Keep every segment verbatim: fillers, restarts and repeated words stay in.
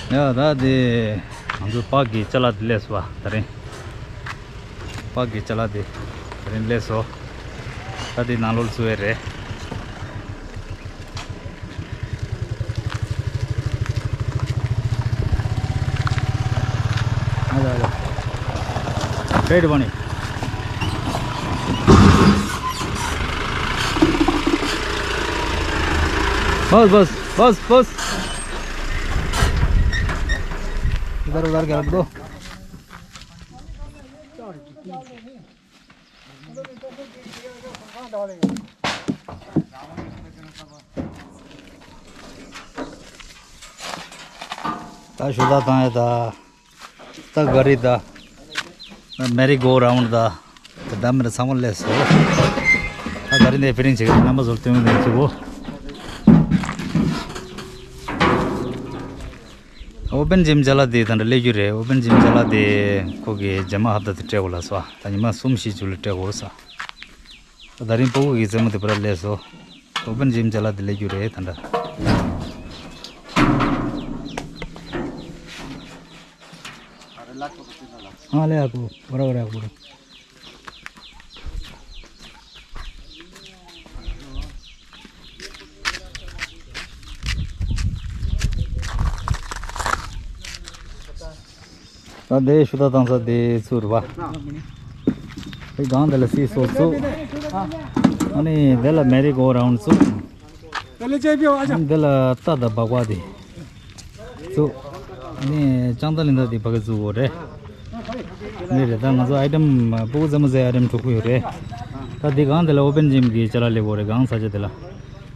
ཡ་ད་དེ་ང་ཚོ་པཱརྐ་གི་ཅ་ལག་དེ་སླེབས་སོང་བ། ད་རིང་པཱརྐ་གི་ཅ་ལག་དེ་ད་རིང་སླེབས་སོང་། ད་དེ་ནང་ལོགས་ལ་བཙུགས་ཡས་རེད། ཨ་ལ་ལ། Ready, Bonnie. बस बस बस बस। इधर उधर कर दो। ད་ཞུ་དག་བཏང་ཡ་ད། ད་ག་རི་ད། མེ་རི་གོ་རའུན་ད། ད་ད་མེ་རི་ཚང་མ་སླེབས་སོང་། ད་ག་རི་འདི་ཕི་རིང་བྱེད་ཀྱི་རྣམ་པ་ཚོར་སྟོན་གྱི་འདུག་ཚུགས་གོ། ཨོ་པན་ཇིམ་ཅ་ལག་དེ་ད་འདྲ་སླེབས་རྒྱུ་རེད། ཨོ་པན་ཇིམ་ཅ་ལག་དེ་ཁོ་གི་རྗེས་མ་ཧབ་ཏ་དེ་སྤྲད་དགོས་ལབ་སོང་། ད་ཉི་མ་གསུམ་བཞི་ཅིག་ལ་སྤྲད་དགོས་ས། ད་རིང་སྤུ་གུ་གི་རྩེད་མོ་དེ་པར་སླེབས་སོང་། ཨོ་པན་ཇིམ་ཅ་ལག་དེ་སླེབས་རྒྱུ་རེད་ད་འདྲ། हाँ, ले आपको, बराबर है आपको। ད་དེ་ཞུ་དག་བཏང་ས་དེ་ཚུར་བ། དེ་སྒང་དེ་ལ་སི་སོ་བཙུགས། ཨ་ནི་དེ་ལ་མེ་རི་གོ་རའུན་བཙུགས། ཨ་ནི་དེ་ལ་རྟ་དང་སྦག་སྦག་དེ་བཙུགས། ཨ་ནི་ལྕང་ཏ་ལིན་ད་དེ་ཕ་གི་བཙུགས་གོ་རེད། འདི་རེད། ད་ང་ཚོ་ཨའི་ཊེམ་སྤུ་གུ་རྩེད་མོ་རྩེ་ཨའི་ཊེམ་དྲུག་པོ་ཡོད་རེད། ད་འདི་སྒང་དེ་ལ་ཨོ་པན་ཇིམ་གི་ཅ་ལག་སླེབས་ཡོད་རེད། སྒང་ས་ཆ་དེ་ལ།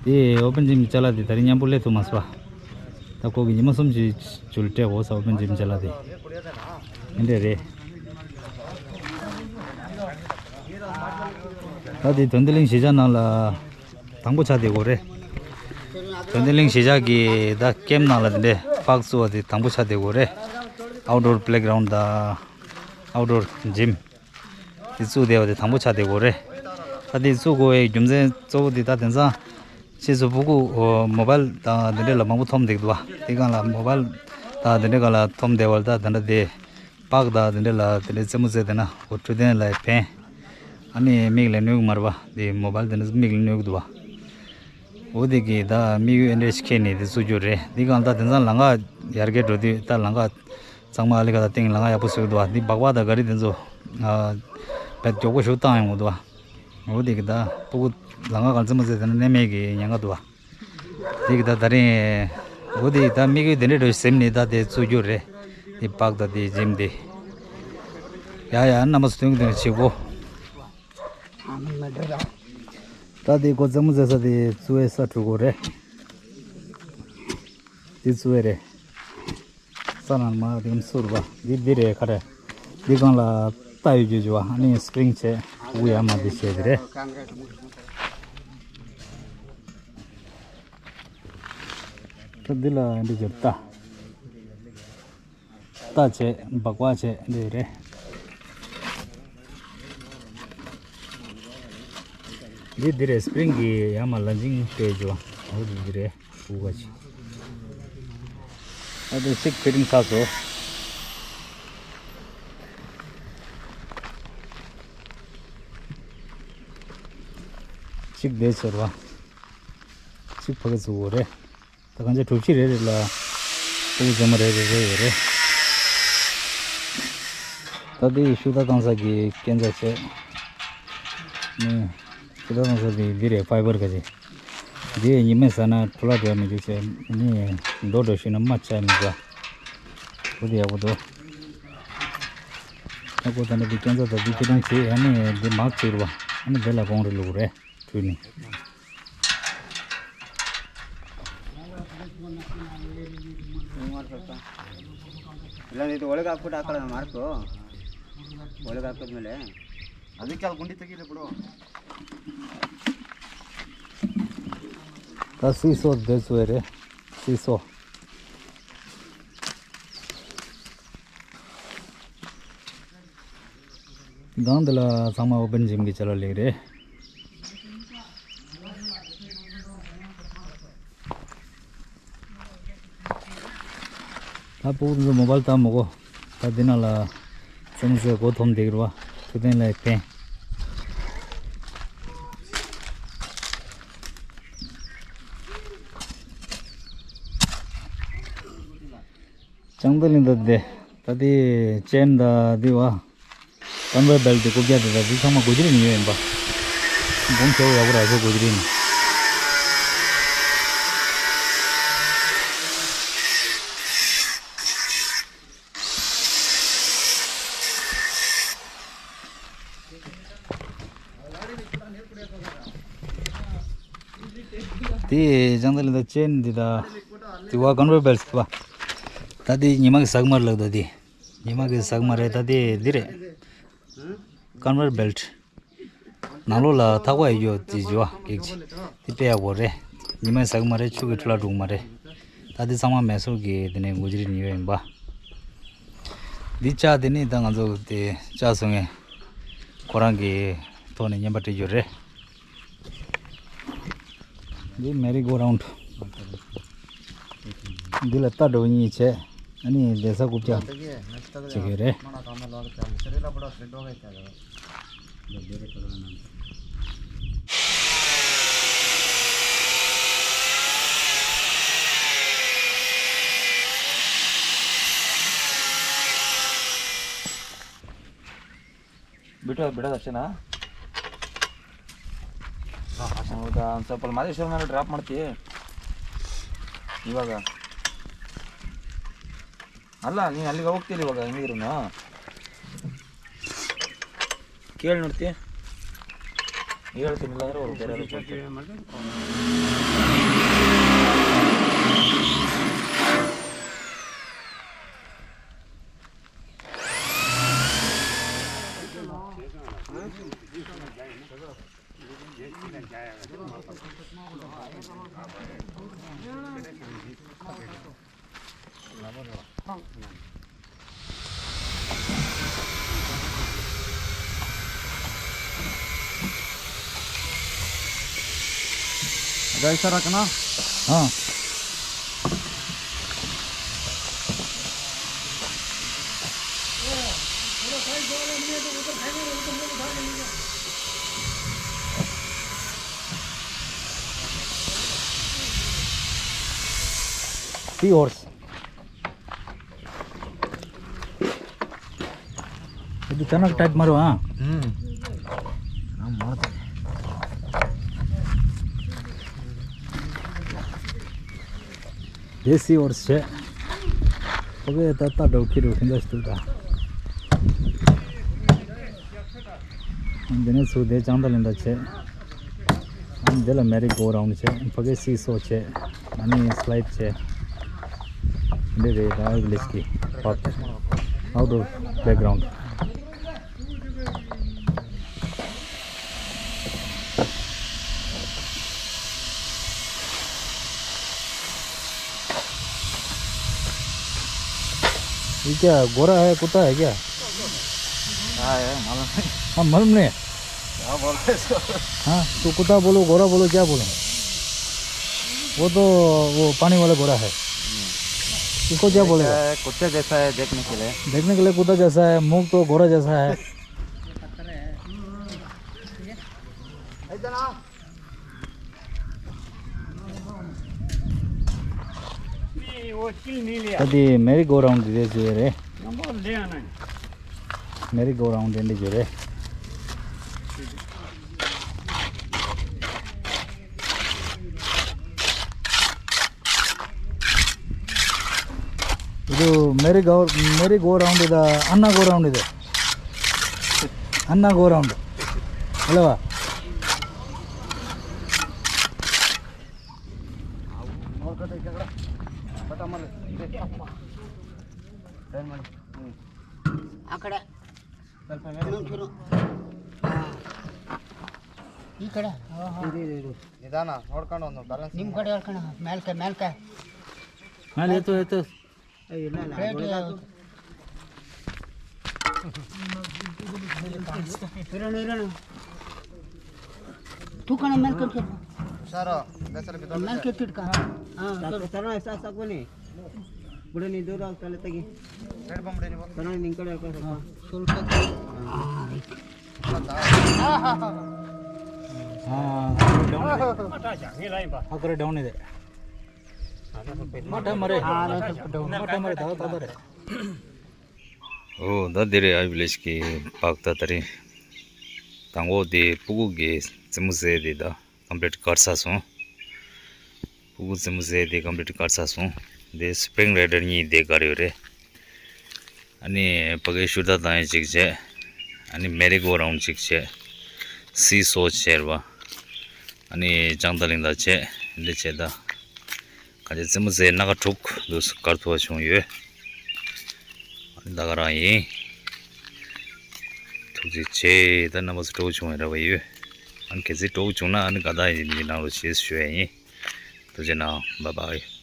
དེ་ཨོ་པན་ཇིམ་གི་ཅ་ལག་དེ་ད་རིང་མཉམ་པོ་སླེབས་ཐུབ་མ་སོང་། ད་ཁོ་གི་ཉི་མ་གསུམ་ཅིག་ཅུ་ལ་སྤྲད་དགོས་ས། ཨོ་པན་ཇིམ་ཅ་ལག་དེ་འདི་འདྲས་རེད། ད་དེ་དོན་ལྡན་གླིང་གཞིས་ཆགས་ནང་ལ། དང་པོ་ཆགས་བསྡད་ཡོད་རེད། དོན་ལྡན་གླིང་གཞིས་ཆགས་ཀྱི་ད་ཀེམ་ནང་ལ་འདི་འདྲའི་པཱརྐ་བཙུགས་པ་དེ་དང་པོ་ཆགས་བསྡད་ཡོད་རེད། ཨའུཊ་ཌོར་པི་ལེ་གྷི་རའུན་ཌི་དང་ཨའུཊ་ཌོར་ཇིམ་དེ་བཙུགས་བསྡད་པ་དེ་དང་པོ་ཆགས་བསྡད་ཡོད་རེད། ད་དེ་བཙུགས་དགོས་པའི་རྒྱུ་མཚན་གཙོ་བོ་དེ་ད་དེང་སང་ཕྱིས་སུ་སྤུ་གུ་མོ་བཱལ་དང་འདི་འདྲ་ལ་མང་པོ་འཐོམས་བསྡད་འདུག་བ། དེ་སྒང་ལ་མོ་བཱལ་དང་འདི་འདྲ་སྒང་ལ་འཐོམས་བསྡད་པ་ལ་ད་དེ་འདྲ་དེ། པཱརྐ་དང་དེ་འདྲ་ལ་དེ་འདྲའི་རྩེད་མོ་རྩེ་བསྡད་ན་འོ་འཕྲོད་བསྟེན་ལ་ཕན། ཨ་ནི་མིག་ལ་གནོད་ཀྱི་མ་རེད་པ། དེ་མོ་བཱལ་དེ་འདྲ་མིག་ལ་གནོད་ཀྱི་འདུག་པ། འོ་དེ་གིས་ད་དམིགས་ཡུལ་ཨེ་འདྲ་ཞིག་འཁྱེར་ནས་དེ་བཙུགས་རྒྱུ་རེད། འདི་སྒང་ད་དེང་སང་ལམ་ཁ་ཡར་རྒྱས་འགྲོ་དུས་ད་ལམ་ཁ་གཙང་མ་ཨ་ལི་ཁ་ད་སྟེང་ལམ་ཁ་ཡག་པོ་བཟོས་འདུག་པ། འདི་སྦག་སྦག་དང་ག་རི་དེ་ཚོ་ཨ་བད་མགྱོགས་པོ་ཞིག་བཏང་ཡོང་གི་འདུག་པ། འོ་དེ་གིས་ད་སྤུ་གུ་ལམ་ཁ་སྒང་རྩེད་མོ་རྩེ་བསྡད་ན་གནས་མེད་ཀྱི་ཉེན་ཁ་འདུག་པ། དེ་གི་ད་ད་རིང་། འོ་དེ་ད་དམིགས་ཡུལ་དེ་འདྲའི་འགྲོ་ཟེར་ནས་ད་དེ་བཙུགས་རྒྱུ་རེད། དེ་པཱརྐ་དང་དེ་ཇིམ་དེ། ཡ་ཡ་རྣམ་པ་ཚོ་སྟོན་གི་སྟོན་གི་བྱེད་གོ། ད་དེ་ཁོ་རྩེད་མོ་རྩེ་ས་དེ་བཙུགས་པའི་ས་དྲུག་གོ་རེད། དེ་བཙུགས་པའི་རེད། ས་ནང་མ་རིམ་སུར་བ་འདི་འདི་རེད་ཁ་རེད། འདི་སྒང་ལ་རྟ་ཡོད་རྒྱུ་བྱས་པ། ཨ་ནི་སི་པི་རིང་བྱས་དབུ་ཡར་མར་འདི་བྱས་དེ་རེད། ད་འདི་ལ་འདི་བྱས་རྟ། རྟ་བྱས་སྦག་སྦག་བྱས་འདི་རེད། འདི་འདི་རེད། སི་པི་རིང་གི་ཡར་མར་ལན་ཅིང་སྤྲད་རྒྱུ་བ། འོ་འདི་འདི་རེད། ཕུག་པ་ཅིག་ཨ་དེ་ཅིག་ཕི་ཊིང་ཚར་སོང་། ཅིག་བསྡད་ཚར་བ། ཅིག་ཕ་གི་བཙུགས་པ་རེད། ད་གང་ཅི་གྲུ་བཞི་རེ་རེ་ལ་ཕྲུ་གུ་རྩེད་མོ་རེ་རེ་རེ་ཡོད་རེད། ད་དེ་ཤུ་ད་བཏང་ས་གི་སྐས་འཛེག་བྱས། ནི་ཤུ་ད་བཏང་ས་དེ་འདི་རེད། ཕའི་བར་ག་ཅིག་འདི་ཉི་མས་ཟ་ན་འཕྲོ་བརླག་འགྲོ་ཡ་མི་འདུག་ཟེར། ནི་རྡོ་འགྲོ་ཤེས་ན་རྨ་ཆགས་མི་འདུག་འོ་དེ་ཡག་པོ་འདུག་ཨ་ཁོ་ད་ནི་འདི་སྐས་འཛེག་ད་འདི་ཁྱེད་རང་བྱེད། ཨ་ནི་འདི་མག་བྱེད་རུ་བ། ཨ་ནི་དེ་ལ་གོང་རེ་ལུག་རེད་བྲུས་ནི། ད་སི་སོ་དེ་ཚོ་རེད། སི་སོ། སྒང་འདི་ལ་ཚང་མ་ཨོ་པན་ཇིམ་གྱི་ཅ་ལག་ལེགས་རེད། ད་ཕྲུ་གུ་ཚོ་མོ་བལ་ལྟ་མོ་གོ། ད་འདི་ནང་ལ་ཚེ་མོ་ཚེ་མགོ་འཐོམ་བསྡད་ཀྱི་རེད་བ། ཐུབ་བསྟན་ལགས་ཕན། ལྕང་རྟ་གླིང་ད་དེ། ད་དེ་ཅན་ད་དེ་བ། ཀན་ཝེ་བེལ་ཊི་དེ་རྐུབ་བཀྱག་དེ་དང་དེ་ཚང་མ་སྒོ་ཅི་རིན་ཡོད་ཡིན་པ། འབུམ་ཆེ་བོ་ཡག་པོ་རག་སོ་སྒོ་ཅི་རིན། དེ་ལྕང་རྟ་གླིང་ད་ཅན་འདི་ད། དེ་བ་ཀན་ཝེ་བེལ་ཊི་པ། ད་དེ་ཉི་མ་གི་ཟ་གི་མ་རེད་ལབ་ད་དེ། ཉི་མ་གི་ཟ་གི་མ་རེད། ད་དེ་འདི་རེད། ཀན་ཝེ་བེལ་ཊི། ནང་ལོགས་ལ་ཐག་པ་ཡོད་དེ་བརྗོད་པ་གེགས་ཀྱི། དེ་དཔེ་ཡག་པོ་རེད། ཉི་མ་ཟ་གི་མ་རེད། ཆུ་གི་འཕྲུལ་ལ་འགྲོ་གི་མ་རེད། ད་དེ་ཚང་མ་མེ་སོར་གི་དེ་ནས་སྒོ་ཅི་རིན་ཡོད་ཡིན་པ། འདི་ལྕགས་དེ་ནི་ད་ང་ཚོ་དེ་ལྕགས་བཟོ་མཁན་ཁོ་རང་གི་ཐོག་ནས་རྔན་པ་སྤྲད་རྒྱུ་རེད། འདི་མེ་རི་གོ་རའུན་ཌི། འདི་ལ་རྟ་འདྲ་བོ་གཉིས་བྱས། ཨ་ནི་བསྡད་ས་རྐུབ་བཀྱག་བྱེད་ཀྱི་རེད། ಬಿಟ್ಟು ಬಿಡೋದು ಅಷ್ಟೇನಾ? ಹೌದಾ? ಒಂದು ಸ್ವಲ್ಪ ಅಲ್ಲಿ ಮಾದೇಶ್ವರ ಮೇಲೆ ಡ್ರಾಪ್ ಮಾಡ್ತೀವಿ ಇವಾಗ. ಅಲ್ಲ, ನೀನು ಅಲ್ಲಿಗೆ ಹೋಗ್ತೀರಿ ಇವಾಗ, ಹೆಂಗಿದ್ರು ಕೇಳಿ ನೋಡ್ತಿ. ಹೇಳ್ತೀನಿ, ಇಲ್ಲಾಂದ್ರೆ ಅವ್ರು ಬೇರೆ ಯಾರೋ ಕೇಳ್ತಾರೆ. ऐसा रखना। हाँ। Sea horse. ये तो चना टाइप मारो, हाँ। हम्म। हाँ, मारते हैं। देसी और से। ओके, ता, ता, डोकी, डोकी, दस तू ता। འདི་ནས་ཚུར་དེ་ལྕང་རྟ་གླིང་ད་བྱས། ཨ་ནི་འདི་ལ་མེ་རི་གོ་རའུན་ཌི་བྱས། ཕ་གི་སི་སོ་བྱས། ཨ་ནི་སི་ལའིཌ་བྱས། འདི་རེད། ད་ཨའི་ཝི་ལེཇ་གི་པཱརྐ་ཨའུ་ཌོར་པླེ་གྷ་རའུན་ཌི། ये क्या, गोरा है, कुत्ता है क्या? हाँ, है, मालूम नहीं। हाँ, मालूम नहीं। क्या बोल रहे हैं इसको? हाँ, तो कुत्ता बोलो, गोरा बोलो, क्या बोलो? वो तो, वो पानी वाला गोरा है। इसको क्या बोलेगा? है, कुत्ते जैसा है देखने के लिए। देखने के लिए कुत्ता जैसा है, मुंह तो गोरा जैसा है। नहीं, वो चिल नहीं लिया। ད་དེ་མེ་རི་གོ་རའུན་ཌི་དེ་བཟོས་རེད། नंबर ले आना है। མེ་རི་གོ་རའུན་ཌི་འདི་བཟོས་རེད། འདི་མེ་རི་གོ་མེ་རི་གོ་རའུན་ཌི་དང་ཨན་ན་གོ་རའུན་ཌི་དེ། ཨན་ན་གོ་རའུན་ཌི། ཧ་ལས་པ། ಆ ಕಡೆ. ಈ ಕಡೆ. ನಿಧಾನ ನೋಡ್ಕೊಂಡು ಒಂದು ಬ್ಯಾಲೆನ್ಸ್. ನಿಮ್ಮ ಕಡೆ ಹೇಳ್ಕಣ, ಮೇಲ್ಕೆ, ಮೇಲ್ಕೆ. ಮೇಲೆ ಎತ್ತು, ಎತ್ತು. ಇಲ್ಲ, ಇಲ್ಲ. ಇರೋಣ, ಇರೋಣ. ತೂಕಣ ಮೇಲ್ಕೆ. ಸರ್, ಮೇಲ್ಕೆ ಎತ್ತಿಟ್ಕ. ಹಾಂ, ಸರ್, ಸರ್, ಸರ್, ಸರ್, ಬನ್ನಿ. बड़े नहीं दो रात पहले तक ही। करण निकल आया था। ཨ་ཁུ་རེ་ཌའོན་ནི་དེ། མ་ད་མ་རེད། མ་ད་མ་རེད། ད་ད་ད་རེད། ཨོ་ད་དེ་རེད། ཨའི་བི་ལེཇ་གི་པག་ད་ད་རེད། དང་པོ་དེ་ཕྲུ་གུ་གི་རྩེད་མོ་རྩེ་དེ་ད་ཀམ་པི་ལིཊ་གར་ཚར་སོང་། ཕྲུ་གུ་རྩེད་མོ་རྩེ་དེ་ཀམ་པི་ལིཊ་གར་ཚར་སོང་། དེ་སི་པིང་རེ་ཌར་གཉིས་དེ་གར་ཡོད་རེད། ཨ་ནི་ཕ་གིར་ཤུ་ཊར་བཏང་ཡས་གཅིག་བྱས། ཨ་ནི་མེ་རི་གོ་རའུན་ཌ་གཅིག་བྱས། སི་སོ་བྱས་རེད་པ། ཨ་ནི་ལྕང་ཏ་གླིང་དང་བྱས་འདི་བྱས་ད། ག་ཅི་རྩེད་མོ་རྩེ་སྣ་ཁ་དྲུག་འདུག་གར་ཐུབ་པ་བྱུང་ཡོད། ཨ་ནི་ད་ག་རང་ཡིན། ཐུགས་རྗེ་ཆེ། ད་རྣམ་པ་ཚོ་སྤྲོ་པོ་བྱུང་བའི་རེ་བ་ཡོད། ཨ་ནི་གལ་སྲིད་སྤྲོ་པོ་བྱུང་ན་ཨ་ནི་དགའ་རྟགས་ཡིན་གནང་རོགས་ཞེས་ཞུ་ཡས་ཡིན། ཐུགས་རྗེ་གནང་། བཱའི་བཱའི།